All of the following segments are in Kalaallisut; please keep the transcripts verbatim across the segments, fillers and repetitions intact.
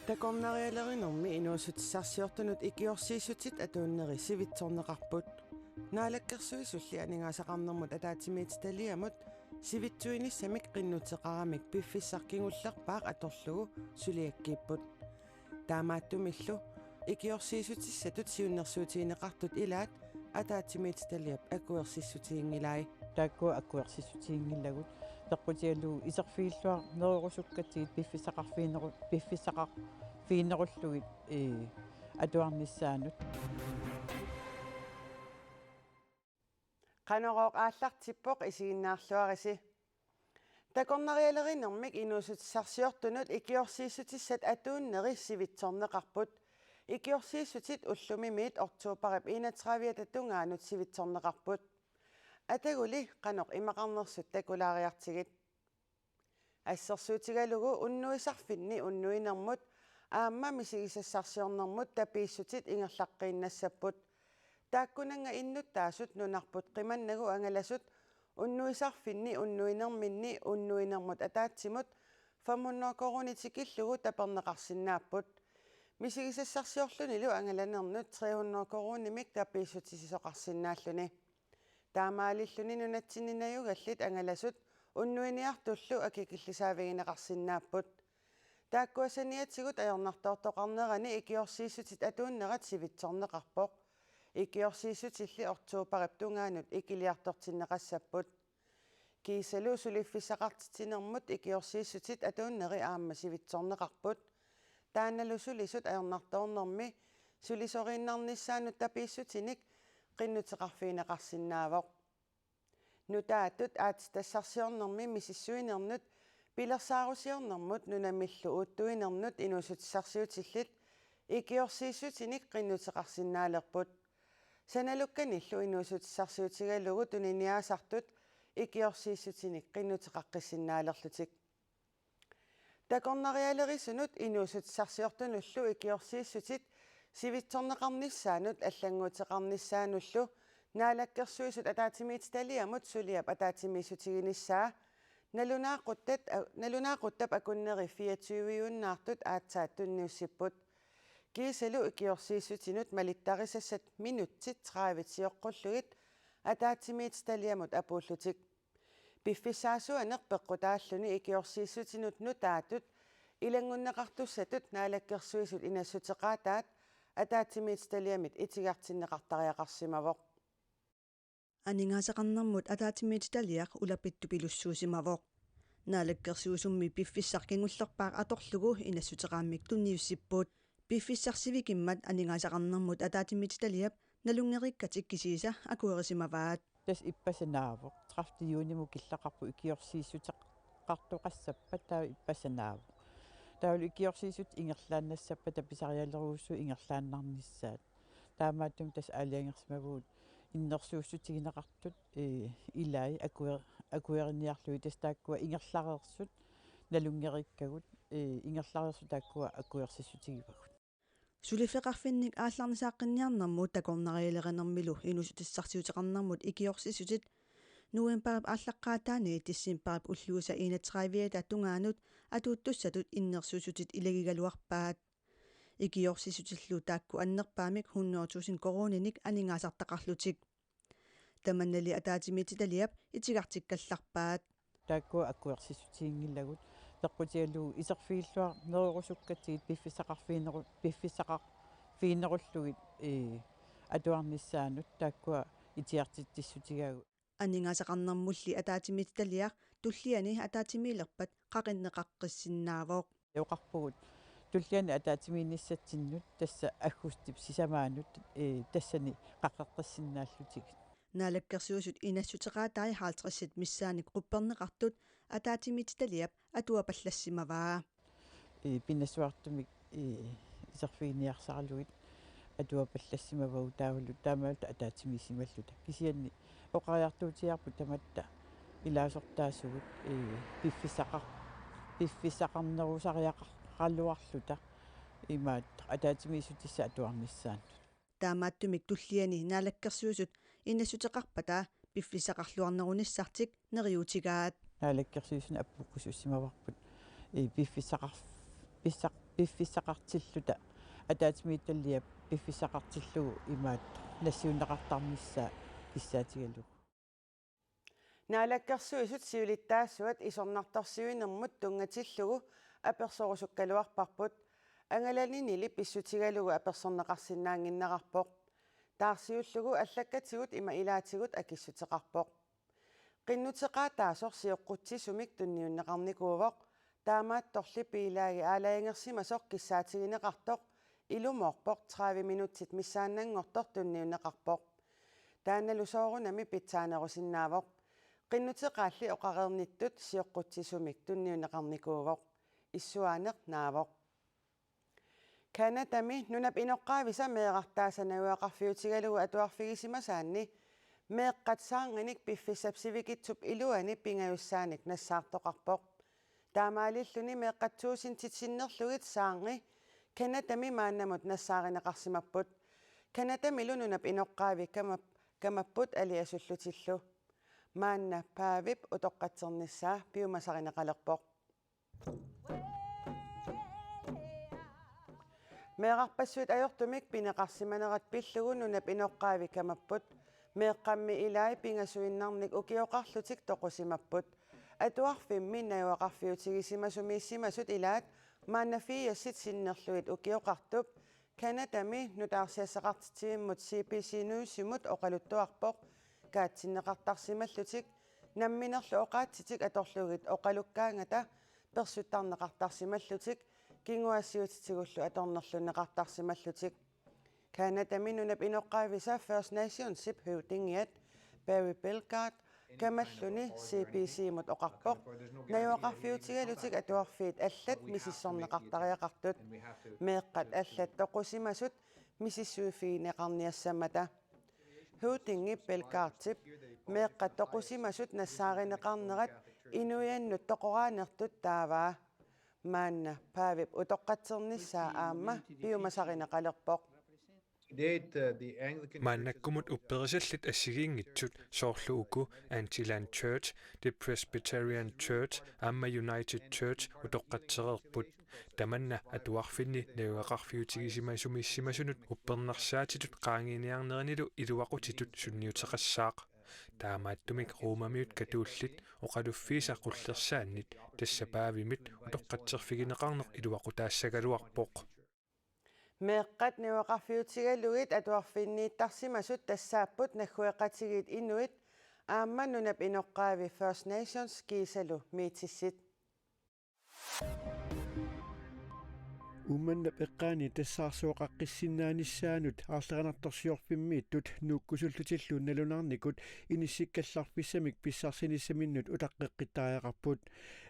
Takornarialerinermi inuussutissarsiortunut ikiorsiissutit atuunneri sivitsorneqarput. Naalakkersuisulli aningaasaqarnermut ataatsimiititaliamut sivitsuinissamik qinnuteqaramik piffissaq kingullerpaaq atorlugu suliakkiipput. Taamaattumillu ikiorsiissutissatut siunnersuutigineqartut ilaat ataatsimiititaliap akuersissutiginngilai. Taakku akuersissutiginngilagut peqqutigalugu iserfigilluarnerusukkatsigit piffissaqarfigineru-, piffissaqarfiginerullugit, ee, atuarnissaannut. Qanorooq aallartippoq, isiginnaarluarisi. Takornarialerinermik inuussutissarsiortunut ikiorsiissutissat atuunneri sivitsorneqarput. Ikiorsiissutit ullumimiit oktobarip enogtredive-ata tungaanut sivitsorneqarput. Ataguli qanoq imaqarnersut takulaariartigit. Assersuutigalugu unnuisarfinni unnuinermut aamma misigisassarsiornermut tapiissutit ingerlaqqiinnassapput. Taakkunannga innuttaasut nunarput qimannagu angalasut unnuisarfinni unnuinerminni unnuinermut ataatsimut fem hundrede koruunit tikillugu taperneqarsinnaapput. Misigisassarsiorlunilu angalanernut tre hundrede koruunimik tapiissutitsisoqarsinnaalluni. Taamaalilluni nunatsinni najugallit angalasut unnuiniartullu akikillisaavigineqarsinnaapput. Taakkua saniatigut ajornartoortoqarnerani ikiorsiissutit atuunnerat sivitsorneqarpoq. Ikiorsiissutilli oktobarip tungaanut ikiliartortinneqassapput. Kiisalu suliffissaqartitsinermut ikiorsiissutit atuunneri aamma sivitsorneqarput. Taannalu sulisut ajornartoornermi sulisoriinnarnissaannut tapiissutinik qinnuteqarfigineqarsinnaavoq. Nutaatut aatsitassarsiornermi misissuinernut pilersaarusiornermut nunamillu uuttuinernut inuussutissarsiutillit ikiorsiissutinik qinnuteqarsinnaalerput. Sanalukkanillu inuussutissarsiutigalugu tuniniaasartut ikiorsiissutinik qinnuteqaqqissinnaalerlutik. Takornarialerisunut inuussutissarsiortunullu ikiorsiissutit sivitsorneqarnissaannut allannguuteqarnissaanullu Naalakkersuisut ataatsimiititaliamut suliap ataatsimiissutiginissaa nalunaaquttap, nalunaaquttap akunneri fireogtyve-iunnaartut aatsaat tunniussipput. Kiisalu ikiorsiissutinut malittarisassat minutsit tredive sioqqullugit ataatsimiititaliamut apuullutik. Piffissaasuaneq peqqutaalluni ikiorsiissutinut nutaatut ilanngunneqartussatut Naalakkersuisut inassuteqaataat ataatsimiititaliamit itigartinneqartariaqarsimavoq. Aningaasaqarnermut ataatsimiititaliaq ulapittupilussuusimavoq. Naalakkersuisummi piffissaq kingullerpaaq atorlugu inassuteqarnermik tunniussipput. Piffissaq sivikimmat aningaasaqarnermut ataatsimiititaliap nalunngereerikkatik kisiisa akuerisimavaat. Tassa ippassaq naavoq. Tredivte juunimut killeqarpoq ikiorsiissuteqartoqassappat, taava ippassaq naavoq. Taavalu ikiorsiissutit ingerlaannassappat tapisarialerujussuit ingerlaannarnissaat. Taamaattumik tassa aalajangersimavugut innersuussutigineqartut, ee, ilai akuer-, akueriniarlugit, tassa taakkua ingerlareersut nalunngereerikkagut, ee, ingerlareersut taakkua akuersissutigivagut. Suliffeqarfinnik aallarnisaaqqinniarnermut takornarialerinermilu inuussutissarsiuteqarnermut ikiorsiissutit novembarip aallaqqaataani decembarip ulluisa enogtredive-ata tungaanut atuuttussatut innersuussutit ilagigaluarpaat. Ikiorsiissutillu taakku annerpaamik hundrede tusind koruuninik aningaasartaqarlutik. Tamannali ataatsimiititaliap itigartikkallarpaat. Taakku akuersissutiginngilagut peqqutigalugu iserfigilluarnerusukkatsigit piffissaqarfigineru-, piffissaqarfiginerullugit, ee, atuarnissaannut taakkua itigartitsissutigaagut. Aningaasaqarnermulli ataatsimiititaliaq tulliani ataatsimiilerpat qaqinneqaqqissinnaavoq. Oqarpugut tulliani ataatsimiinnissatsinnut tassa aggustip sisamaanut, ee, tassani qaqeqqissinnaallutigit. Naalakkersuisut inassuteqaatai halvtredsit missaannik qupperneqartut ataatsimiititaliap atuapallassimavaa. Ee, pingaartumik, ee, iserfiginiarsaralugit atuapallassimavagut taavalu taamaalilluta ataatsimiissimalluta. Kisianni oqariartuutigaarput tamatta ilaasortaasugut, ee, piffissaqar-, piffissaqarnerusariaqaraluarluta imaattoq ataatsimiissutissat atuarnissaannut. Taamaattumik tulliani Naalakkersuisut inassuteqarpata piffissaqarluarnerunissartik neriuutigaat. Naalakkersuisuni apuukkusussimavarput, ee, piffissaqar-, pissaq-, piffissaqartilluta ataatsimiititaliap piffissaqartillugu imaattoq nassiunneqartarnissaa kissaatigalugu. Naalakkersuisut siulittaasuat isornartorsiuinermut tunngatillugu apersorusukkaluarparput, angalaninili pissutigalugu apersorneqarsinnaannginnerarpoq. Taarsiullugu allakkatigut ima ilaatigut akissuteqarpoq. Qinnuteqaataasoq sioqqutsisumik tunniunneqarnikuuvoq, taamaattorli biilagi aalajangersimasoq kissaatigineqartoq ilumoorpoq tredive minutsit missaannanngortoq tunniunneqarpoq. Taannalu soorunami pitsaanerusinnaavoq. Qinnuteqaalli oqareernittut sioqqutsisumik tunniunneqarnikuuvoq. Issuaaneq naavoq. Canadami nunap inoqqaavisa meerartaasa najugaqarfiutigalugu atuarfigisimasaanni meeqqat saarnginik piffissap sivikitsup iluani pingajussaanik nassaartoqarpoq. Taamaalilluni meeqqat tuusintit sinnerlugit saarngi Canadami maannamut nassaarineqarsimapput. Canadamilu nunap inoqqaavi kamap-, kamapput aliasullutillu. Maanna Paavip utoqqatsernissaa piumasarineqalerpoq. Meerarpassuit ajortumik pineqarsimanerat pillugu nunap inoqqaavi kamapput. Meeqqammi ilai pingasuinnarnik ukioqarlutik toqusimapput. Atuarfimmi najugaqarfiutigisimasoq miissimasut ilaat maanna firsit sinnerlugit ukioqartup Canadami nutaarsiassaqartitsivimmut C B C Newsimut oqaluttuarpoq: Kaatsinneqartarsimallutik, namminerlu oqaatsitik atorlugit oqalukkaangata, persuttarneqartarsimallutik, kinguaassiuutitigullu atornerlunneqartarsimallutik. Canadami nunap inoqqaavisa First Nationsip høvdingiat Barry Bellegarde kamalluni C B C-mut oqarpoq: Najugaqarfiutigalutik atuarfiit allat misissorneqartariaqartut. Meeqqat allat toqusimasut misissuiffigineqarniassammata. Høvdingi Bellegardep meeqqat toqusimasut nassaarineqarnerat inuiannut toqoraanertut taavaa. Maanna Paavip utoqqatsernissaa aamma piumasarineqalerpoq. Maannakkumut upperisallit assigiinngitsut, soorlu uku Anglican Church, The Presbyterian Church aamma United Church, utoqqatsereerput. Tamanna atuarfinni najugaqarfiutigisimasoq miissimasunut uppernarsaatitut qaangiiniarnerinilu iluaqutitut sunniuteqassaaq. Taamaattumik Romamiut katuullit oqaluffiisa qullersaannit tassa Paavimit utoqqatserfigineqarneq iluaqutaassagaluarpoq. Meeqqat najugaqarfiutigalugit atuarfinniittarsimasut tassaapput naggueqatigiit inuit aamma nunap inoqqaavi First Nations kiisalu Métissit. Uummannap eqqaani tassaarsuaqaqqissinnaanissaanut aarlerinartorsiorfimmiittut nuukkusullutillu nalunaarnikut inissikkallarfissamik pissarsinissiminut utaqqeqqittariaqarput.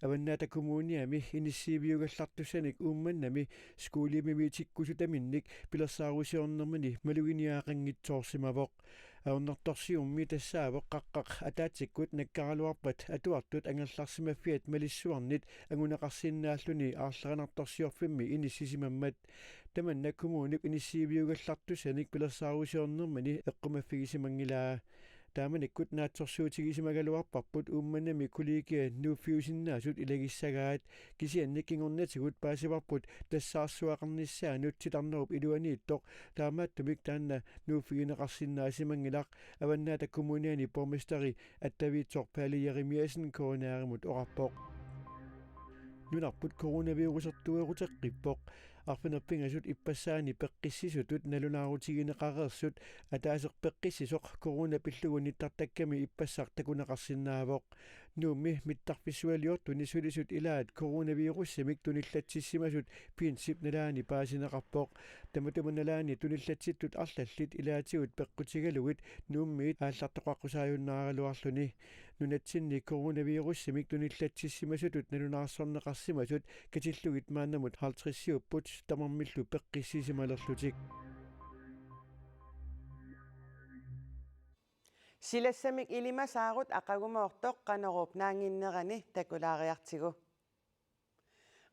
Avannaata Kommuniami inissiiviugallartussanik Uummannami skolemiitikkusutaminnik pilersaarusiornermini maluginiaaqanngitsoorsimavoq. Ajornartorsiornermi tassaavoq qaqqaq ataatsikkut nakkaraluarpat atuartut angerlarsimaffiat malissuarnit anguneqarsinnaalluni aarlerinartorsiorfimmi inissisimammat. Tamanna kommunip inissiiviugallartussanik pilersaarusiornermini eqqumaffigisimanngilaa. Taamanikkut naatsorsuutigisimagaluarparput Uummannami kollegiat nuuffiusinnaasut ilagissagaat. Kisianni kingornatigut paasivarput tassaarsuaqarnissaanut titarnerup iluaniittoq, taamaattumik taanna nuuffigineqarsinnaasimanngilaq, Avannaata Kommuniani borgmesteri attaviitsoq Palle Jerimiassen K N R-imut oqarpoq. Nunarput coronavirusertueruteqqippoq. Arfineq-pingasut ippassaani peqqissisutut nalunaarutigineqareersut ataaseq peqqissisoq corona pillugu nittartakkami ippassaq takuneqarsinnaavoq. Nuummi mittarfissualiortuni sulisut ilaat coronavirusimik tunillatsissimasut pinsip nalaani paasineqarpoq. Tamatuma nalaani tunillatsittut arlallit ilaatigut peqqutigalugit Nuummiit aallartoqaqqusaajunnaaraluarluni. Nunatsinni coronavirusimik tunillatsissimasutut nalunaarsorneqarsimasut katillugit maannamut halvtredsiupput tamarmillu peqqissisimalerlutik. Silassamik ilimasaarut aqagumoortoq Qanoruup naannginnerani takulaariartigu.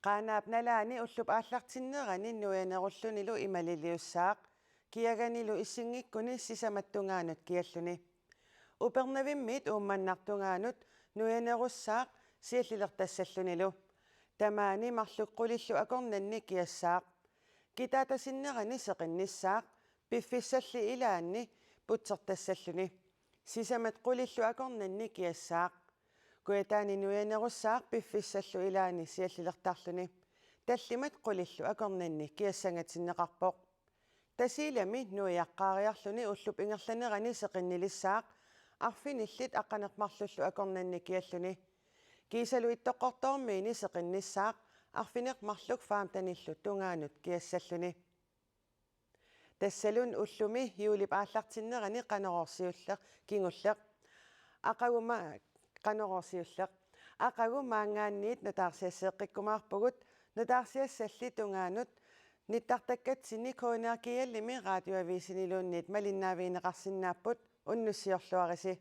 Qaanaap nalaani ullup aallartinnerani nuianerullunilu imaliliussaaq, kiaganilu issinngikkuni sisamat tungaanut kialluni. Upernavimmiit Uummannaq tungaanut nuianerussaaq siallilertassallunilu. Tamaani marluk qulillu akornanni kiassaaq. Kitaatasinnerani seqinnissaaq, piffissalli ilaanni putsertassalluni. Sisamat qulillu akornanni kiassaaq. Kujataani nuianerussaaq piffissallu ilaanni siallilertarluni. Tallimat qulillu akornanni kiassangatinneqarpoq. Tasiilami nuiaqqaariarluni ullup ingerlanerani seqinnilissaaq, arfinillit aqqaneq-marlullu akornanni kialluni. Kiisalu Ittoqqortoormiini seqinnissaaq, arfineq-marluk femtenillu tungaanut kiassalluni. Tassalu ullumi juulip aallartinnerani Qanorooq siulleq kingulleq. Aqagu ma-, Qanorooq siulleq. Aqagu maanngaanniit nutaarsiasseeqqikkumaarpugut, nutaarsiassalli tungaanut nittartakkatsinni K N R G L-imi Radioavisiniluunniit malinnaavigineqarsinnaapput, unnussiorluarisi.